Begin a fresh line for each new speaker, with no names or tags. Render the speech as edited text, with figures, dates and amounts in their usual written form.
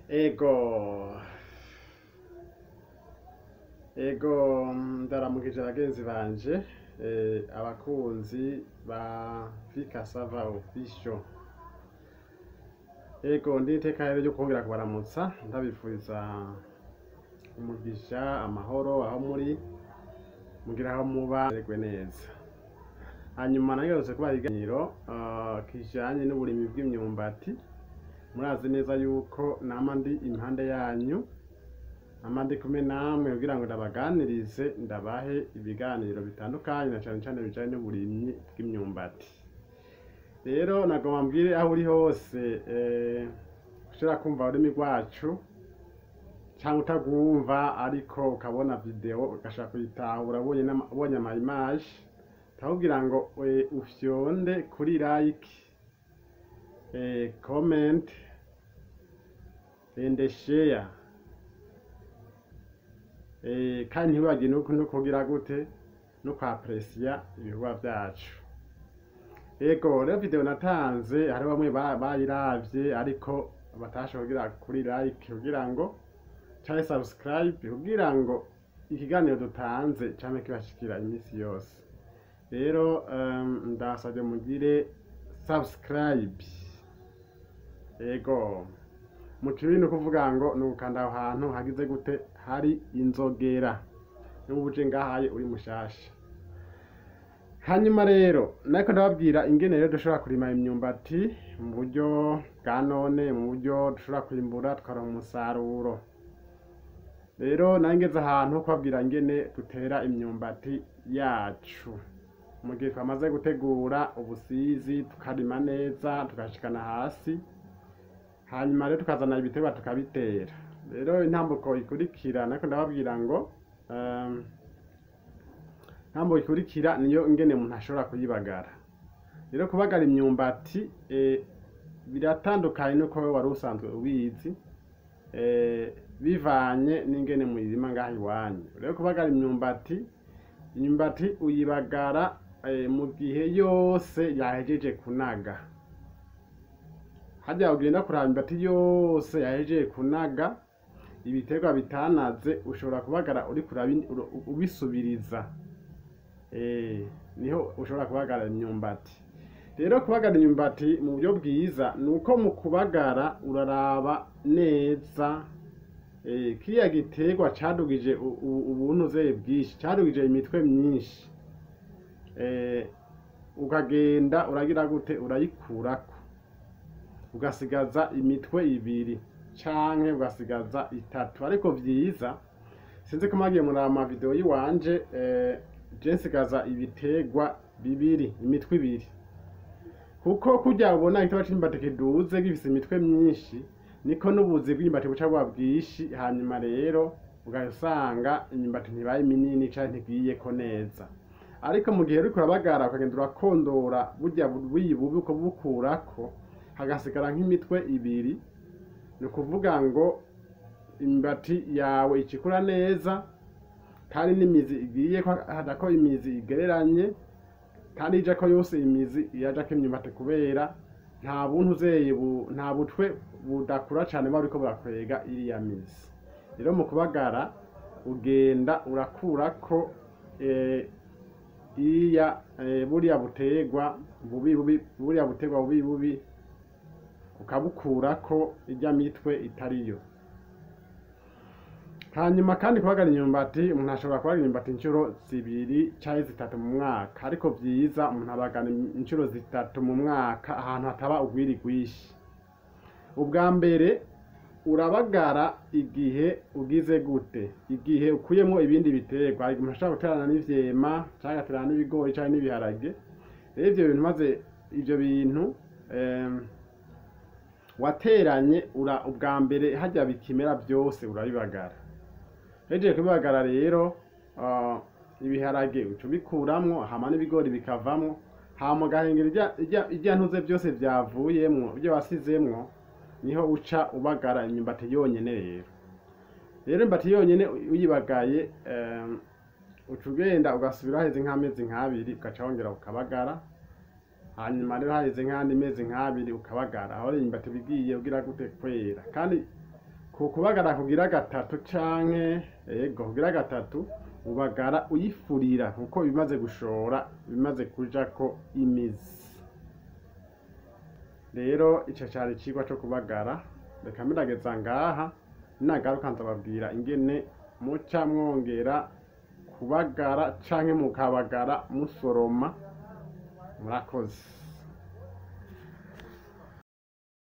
Ego, ego, ndaramukije abagenzi banje, abakunzi ba Vikasava Official. Ego, ndi iteka rero ryo kongera kubaramutsa, ndabifuriza umugisha, amahoro aho muri, mugira aho muba meregwe neza. Hanyuma nagarutse kubaha ikiganiro kijanye n'uburimyi bw'imyumbati. Murazi neza yuko nama ndi impande yanyu, nama ndi kumwe namwe kugira ngo ndabaganirize, ndabahe ibiganiro bitandukanye na cane cane bijanye n'uburimyi bw'imyumbati. Rero nagomba mbwire aho uri hose, ushobora kumva ururimi rwacu canke utagwumva, ariko ukabona video ugashobora kuyitahura ubonye ama image, ndakubwira ngo ufyonde kuri like, comment and share, kandi ntiwibagire no kugira gute no kwapresiya ibikorwa vyacu. Ego, rero video natanze hari bamwe bayiravye ariko batashoboye kugira kuri like kugira ngo canke subscribe kugira ngo ikiganiro dutanze came kibashikira iminsi yose. Rero ndasabye mugire subscribe. Ego, mu kirundi ni ukuvuga ngo ni ugukanda aho hantu hagize gute hari inzogera, niba uje ngahaye uri mushasha. Hanyuma rero nariko ndababwira ingene rero dushobora kurima imyumbati mu buryo bwa none, mu buryo dushobora kwimbura tukaronka umusaruro. Rero nari ngeze ahantu ho kubabwira ingene dutera imyumbati yacu mu gihe twamaze gutegura ubusizi, tukarima neza tugashikana hasi, hanyuma rero tukazana ibiterwa tukabitera. Rero intambuko ikurikira nariko ndababwira ngo intambuko ikurikira niyo ingene umuntu ashobora kuyibagara. Rero kubagara imyumbati biratandukanye nuko wari usanzwe ubizi, bivanye n'ingene muyirima ngaha iwanyu. Rero kubagara imyumbati, imyumbati uyibagara mu gihe yose yahejeje kunaga. Harya ugenda kuraba imyumbati yose yahejeje kunaga, ibiterwa bitanaze ushobora kubagara uriko ubisubiriza. Niho ushobora kubagara imyumbati. Rero kubagara imyumbati mu buryo bwiza nuko mu kubagara uraraba neza, kiriya giterwa cadugije ubuntuze bwinshi, cadugije imitwe myinshi, ukagenda uragira gute urayikurako, ugasigaza imitwe ibiri canke ugasigaza itatu. Ariko vyiza, sinzi ko mwagiye muraba ama video yiwanje, je nsigaza ibiterwa bibiri, imitwe ibiri, kuko kurya ubona igiterwa c'imyumbati kiduze gifise imitwe myinshi, niko n'ubuzi bw'imyumbati buca buba bwinshi. Hanyuma rero ugaca usanga imyumbati ntibaye minini canke ntigwiyeko neza. Ariko mu gihe uriko urabagara ukagenda urakondora burya buyi bubi ukabukurako, hagasigara nk'imitwe ibiri, ni ukuvuga ngo imyumbati yawe icikura neza, kandi n'imizi igiyeko, hajako imizi igereranye, kandi ijako yose imizi irajako imyumbati, kubera nta buntu uzeye nta butwe budakura cane buba buriko burakwega iriya mizi. Rero mu kubagara ugenda urakurako iriya, buriya buterwa bubi bubi, buriya buterwa bubi bubi, ukabukurako irya mitwe itariyo. Hanyuma kandi kubagara imyumbati, umuntu ashobora kubagara imyumbati incuro zibiri canke zitatu mu mwaka, ariko vyiza umuntu abagara incuro zitatu mu mwaka ahantu hataba urwiri rwinshi. Ubwa mbere urabagara igihe ugize gute, igihe ukuyemwo ibindi biterwa. Umuntu ashobora guterana n'ivyema canke agaterana n'ibigori canke n'ibiharage. Rero ivyo bintu, maze ivyo bintu wateranye, ubwa mbere harya bikimera vyose urabibagara. Hejeje kubibagara rero, ibiharage uca ubikuramwo, hama n'ibigori bikavamwo, hama ugahengera irya ntuze vyose vyavuyemwo, ivyo wasizemwo, niho uca ubagara imyumbati yonyene. Rero imyumbati yonyene uyibagaye, uca ugenda ugasubira haheze nk'amezi nk'abiri, ugaca wongera ukabagara. Hanyuma rero haheze nk'andi mezi nk'abiri ukabagara, aho rero imyumbati iba igiye ugira gute kwera. Kandi Ku kubagara kugira gatatu canke ego kugira gatatu, ubagara uyifurira kuko bimaze gushora, bimaze kujako imizi. Rero ico cari icigwa co kubagara. Reka mirageza ngaha, nagaruka nzababwira ingene muca mwongera kubagara canke mukabagara musoroma. Murakoze.